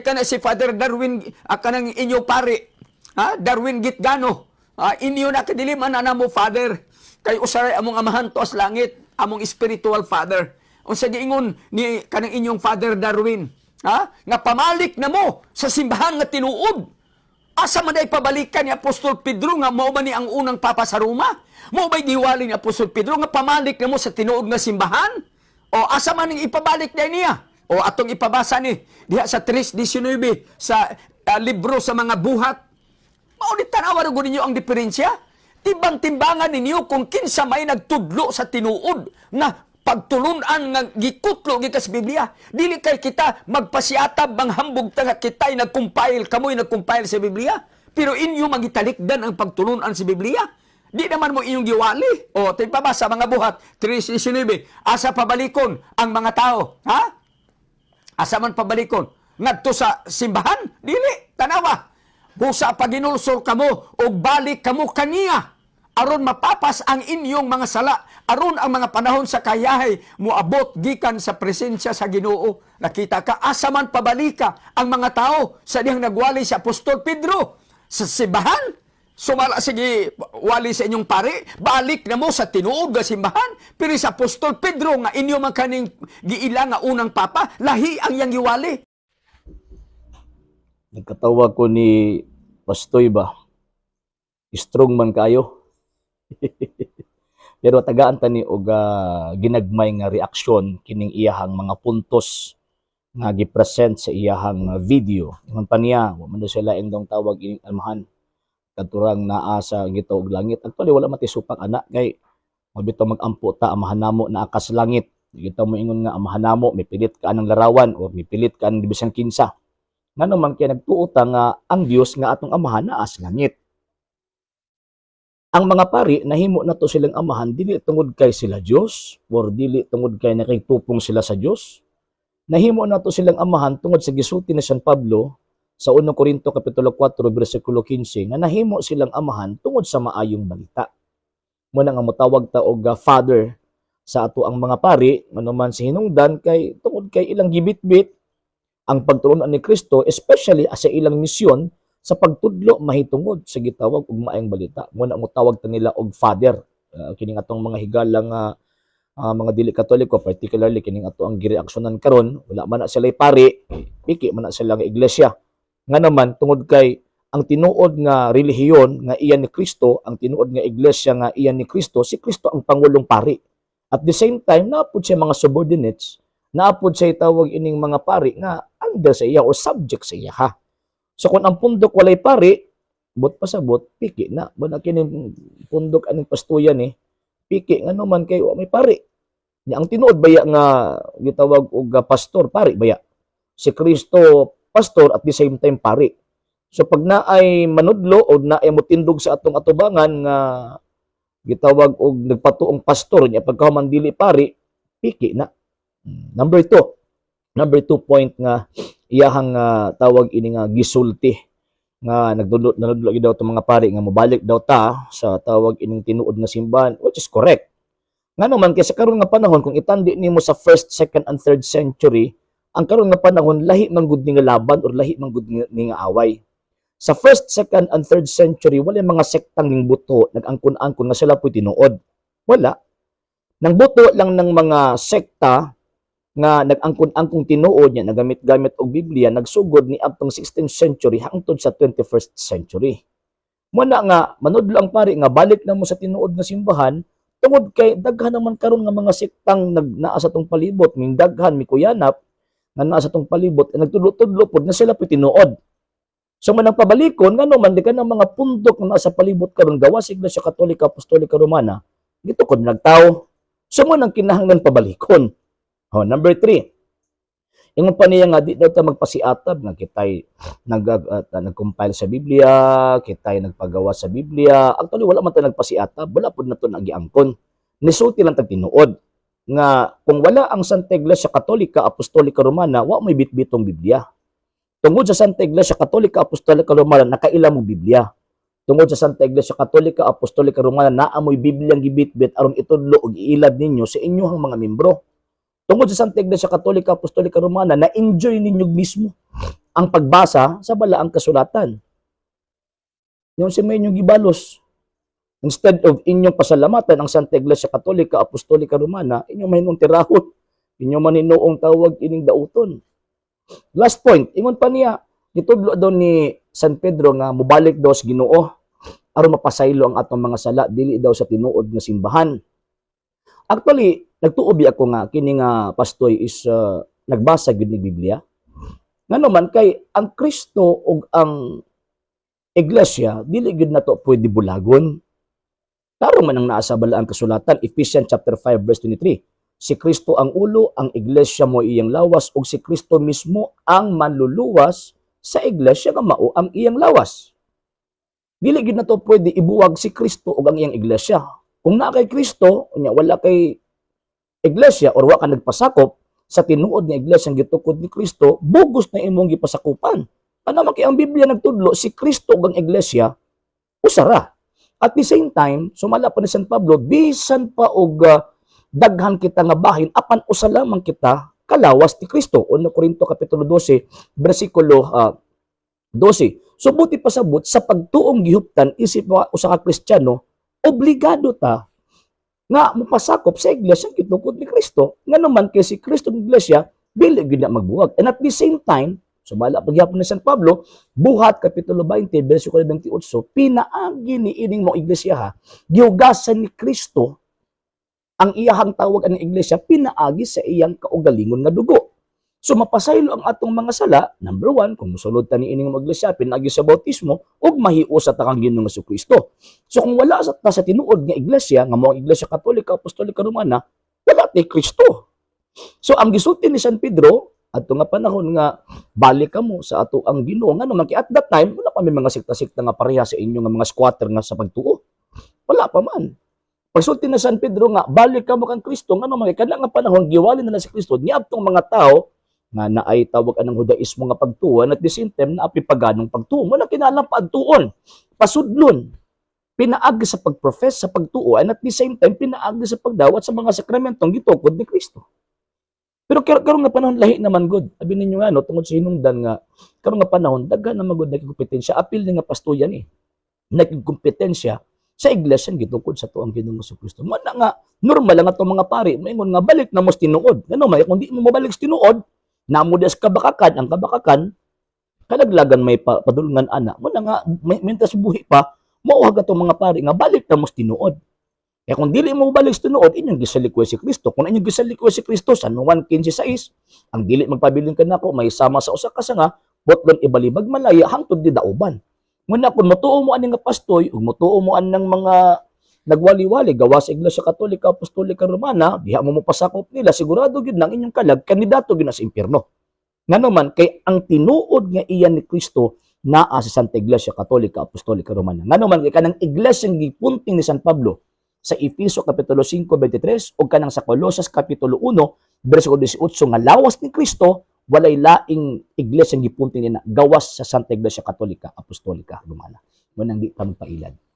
kana si Father Darwin, kanang inyo pare. Ha? Darwin Gitgano. Ha? Inyo na kadili man ana mo father. Kay usaray among amahan tuas langit, among spiritual father. Unsa giingon ni kanang inyong Father Darwin? Ha? Nga pamalik na mo sa simbahan nga tinuod. Asa man day pabalikan ni Apostol Pedro nga mao ba ni ang unang papa sa Roma? Mao ba'y giwali ni Apostol Pedro nga pamalik na mo sa tinuod nga simbahan? O asa man ning ipabalik day niya? O atong ipabasa ni diha sa 3:19 sa libro sa mga Buhat. Mao ni tanawa ra gud ninyo ang diferensya. Timbang-timbangan ninyo kung kinsa may nagtudlo sa tinuod nga pagtulunan nga gikutlo gikan sa Biblia. Dili kay kita magpasiatab manghambog ta nga kita'y nag-compile, kamoy nag-compile sa Biblia. Pero inyo magitalikdan ang pagtulunan sa Biblia. Di naman mo inyong giwali. O, tigpabasa mga Buhat 3:19. Asa pabalikon ang mga tao? Ha? Asa man pabalikon? Ngadto sa simbahan? Dili, tanawa. Busa paginulsol kamo og balik kamo kaniya aron mapapas ang inyong mga sala, aron ang mga panahon sa kayahay moabot gikan sa presensya sa Ginoo. Nakita ka asa man pabalika ang mga tao sa dihang nagwali si Apostol Pedro sa simbahan? Sumala sige wali sa inyong pare, balik na mo sa tinuod nga simbahan. Pero sa Apostol Pedro nga inyo man kaning giila nga unang papa, lahi ang iyang giwali. Nagkatawa ko ni Pastoy ba? Strong man kayo. Pero tagaan ta ni og ginagmay nga reaksyon kining iyahang mga puntos nga gi-present sa iyahang video. Ingon pa niya, wa man daw sila laing tawag ining amahan katurang naa sa gitawag langit. Actually, wala matisupak ana kay mabito mag-ampo ta, "Amahan namo naa ka sa langit." Kita mo ingon nga "Amahan namo," mipilit ka anang larawan or mipilit ka anang bisan kinsa. Ngano man kay nagtuo ta nga ang Dios nga atong amahan naa sa langit. Ang mga pari, nahimo na to silang amahan dili tungod kay sila Dios or dili tungod kay nakitupong sila sa Dios. Nahimo na to silang amahan tungod sa gisulti ni San Pablo sa 1 Korinto kapitulo 4 bersikulo 15 nga nahimo silang amahan tungod sa maayong balita. Muna nga motawag ta og father sa ato ang mga pari ngano man sa hinungdan kay tungod kay ilang gibitbit ang pagtulunan ni Kristo, especially sa ilang misyon sa pagtudlo mahitungod sa gitawag og maayong balita. Muna mo tawag ta nila og father. Kining atong mga higala nga mga dili Katoliko, particularly kining ato ang gireaksyonan karon, wala man na sila pari, piki man na sila nga iglesia. Nga naman tungod kay ang tinuod nga relihiyon nga iyan ni Kristo, ang tinuod nga iglesia nga iyan ni Kristo, si Kristo ang pangulong pari. At the same time, naapod siya mga subordinates, naapod siya tawag ining mga pari nga under sa iya or subject sa iya ha. So kung ang pundok walay pari, but pasabot, piki na. Ba kining pundok aning pastuyan eh, piki nga naman kay wa may pari. Nya ang tinuod baya nga gitawag og pastor, pari baya? Si Kristo pastor, at the same time pari. So pag naay manudlo o naay motindog sa atong atubangan nga gitawag og nagpatuong pastor nya pagkahuman dili pari, piki na. Number two. Number two point nga iyahang tawag ini nga gisulti nga nagdudlo nanudlo gid daw itong mga pari nga mobalik daw ta sa tawag ining tinuod nga simbahan, which is correct. Ngano man kay sa karon nga panahon, kung itandi nimo sa first, second and third century, ang karon nga panahon lahi man gud ni nga laban or lahi man gud ni nga away. Sa first, second and third century, wala mga sektang ning buto nag-angkon-angkon nga sila po'y tinuod. Wala. Nang buto lang ng mga sekta nga nag-angkon-angkong tinuod niya nagamit-gamit og Biblia nagsugod ni adtong 16th century hangtod sa 21st century. Muna nga manudlo ang pari nga balik na mo sa tinuod nga simbahan tungod kay daghan naman karon nga mga sektang nag naa sa tong palibot, ming daghan mikuyanap nga naa sa tong palibot, eh, nagtudlo-tudlo pod nga sila po'y tinuod. So manang pabalikon ngano man di ka ng mga pundok nga naa sa palibot karon gawas Iglesia Katolika Apostolika Romana, gitukod nagtawo. So mo nang kinahanglan pabalikon. Oh, number three. Ingon pa niya nga di daw ta magpasiatab nga kitay nag-compile sa Biblia, kitay nagpagawa sa Biblia. Actually, wala man ta nagpasiatab, wala pud nato nagiangkon. Nisulti lang tag tinuod nga kung wala ang Santa Iglesia Katolika Apostolika Romana, wa may bitbitong Biblia. Tungod sa Santa Iglesia Katolika Apostolika Romana, nakaila mo Biblia. Tungod sa Santa Iglesia Katolika Apostolika Romana, naa mo'y Bibliang gibitbit aron itudlo ug iilad ninyo sa inyong mga membro. Tungod sa Santa Iglesia Katolika Apostolika Romana, na-enjoy ninyo mismo Ang pagbasa sa balaang kasulatan. Yung si may inyong gibalos. Instead of inyong pasalamatan ang Santa Iglesia Katolika Apostolika Romana, inyong mahinong tirahon. Inyong maninoong tawag ining dauton. Last point, ingon pa niya, gitudlo daw ni San Pedro nga mobalik daw sa Ginoo aron mapasaylo ang atong mga sala, dili daw sa tinuod nga simbahan. Actually, nagtuo bi ako nga kini nga pastoy is nagbasa gyud ni Biblia. Ngano man kay ang Kristo ug ang Iglesia dili gyud nato pwede bulagon. Klaro man ang naa sa balaang kasulatan, Ephesians chapter 5 verse 23. Si Kristo ang ulo, ang iglesia mo iyang lawas, ug si Kristo mismo ang manluluwas sa iglesia nga mao ang iyang lawas. Dili gyud nato pwede ibuwag si Kristo ug ang iyang iglesia. Kung naa kay Kristo, unya wala kay iglesia or wa ka nagpasakop sa tinuod nga iglesia ang gitukod ni Kristo, bugos na imong gipasakupan. Ano man kay ang Biblia nagtudlo, si Kristo ug ang iglesia usara. At the same time, sumala pa ni San Pablo, bisan pa og daghan kita nga bahin, apan usa lamang kita kalawas ni Kristo. 1 Korinto kapitulo 12, bersikulo 12. So buti pasabot sa pagtuong gihuptan isip mo usa ka Kristiyano, obligado ta nga mopasakop sa iglesia ang gitukod ni Kristo. Nga naman kay si Kristo ng iglesia dili gyud na magbuwag. And at the same time, sumala pagyapon ni San Pablo, Buhat kapitulo 20 bersikulo 28, pinaagi ni ining mo iglesia ha, gihugasan ni Kristo ang iyahang tawag ang iglesia pinaagi sa iyang kaugalingon nga dugo. So mapasaylo ang atong mga sala, number one, kung musulod ta ni ining mga iglesia, pinaagi sa bautismo, ug mahiusa ta kang Ginoong Kristo. So kung wala sa, ta sa tinuod nga iglesia, nga mao ang Iglesia Katolika Apostolika Romana, wala ti Kristo. So ang gisulti ni San Pedro, adto nga panahon nga balik kamo sa ato ang Ginoo, nga naman kay at that time wala pa may mga sekta-sekta nga pareha sa inyo nga mga squatter nga sa pagtuo. Wala pa man. Pagsulti na San Pedro nga balik kamo kang Kristo, nga naman kay kana nga panahon giwali na na si Kristo niadtong mga tao nga naay tawag anang Hudaismo nga pagtuo at the same time naapi paganong pagtuo. Wala kinahanglan paadtuon, pasudlon, pinaagi sa pagprofess sa pagtuo and at the same time pinaagi sa pagdawat sa mga sakramentong gitukod ni Kristo. Pero karon nga panahon lahi naman gud. Abi ninyo nga no, tungod sa hinungdan nga karon nga panahon daghan na magud nagkompetensya, apil ni nga pastoyan eh. Nagkompetensya sa iglesia gitukod sa tuang Ginoong Kristo. Mo na nga normal lang atong mga pari moingon nga balik na mo sa tinuod. Ngano may kung di mo mobalik sa tinuod, namo des kabakakan, ang kabakakan kalaglagan may padulngan ana. Mo na nga mientras buhi pa, mauhag atong mga pari nga balik na mo sa tinuod. Kaya kung dili mo balik sa tinuod, inyong gisalikoy si Kristo. Kung inyong gisalikoy si Kristo, San Juan 15:6, ang dili magpabilin kanako, may sama sa usa ka sanga, butlon ibalibag malaya hangtod di dauban. Muna kung motuo mo ani nga pastoy ug motuo mo anang mga nagwali-wali gawa sa Iglesia Katolika Apostolika Romana, diha mo mopasakop nila, sigurado gyud nang inyong kalag kandidato gyud na sa impierno. Ngano man kay ang tinuod nga iyan ni Kristo naa sa Santa Iglesia Katolika Apostolika Romana. Ngano man kay kanang iglesia nga gipunting ni San Pablo sa Efeso kapitulo 5:23 ug kanang sa Colosas kapitulo 1 bersikulo 18 nga lawas ni Kristo, walay laing iglesia nga gipunting nina gawas sa Santa Iglesia Katolika Apostolika Romana. Mo nang di ta magpailad.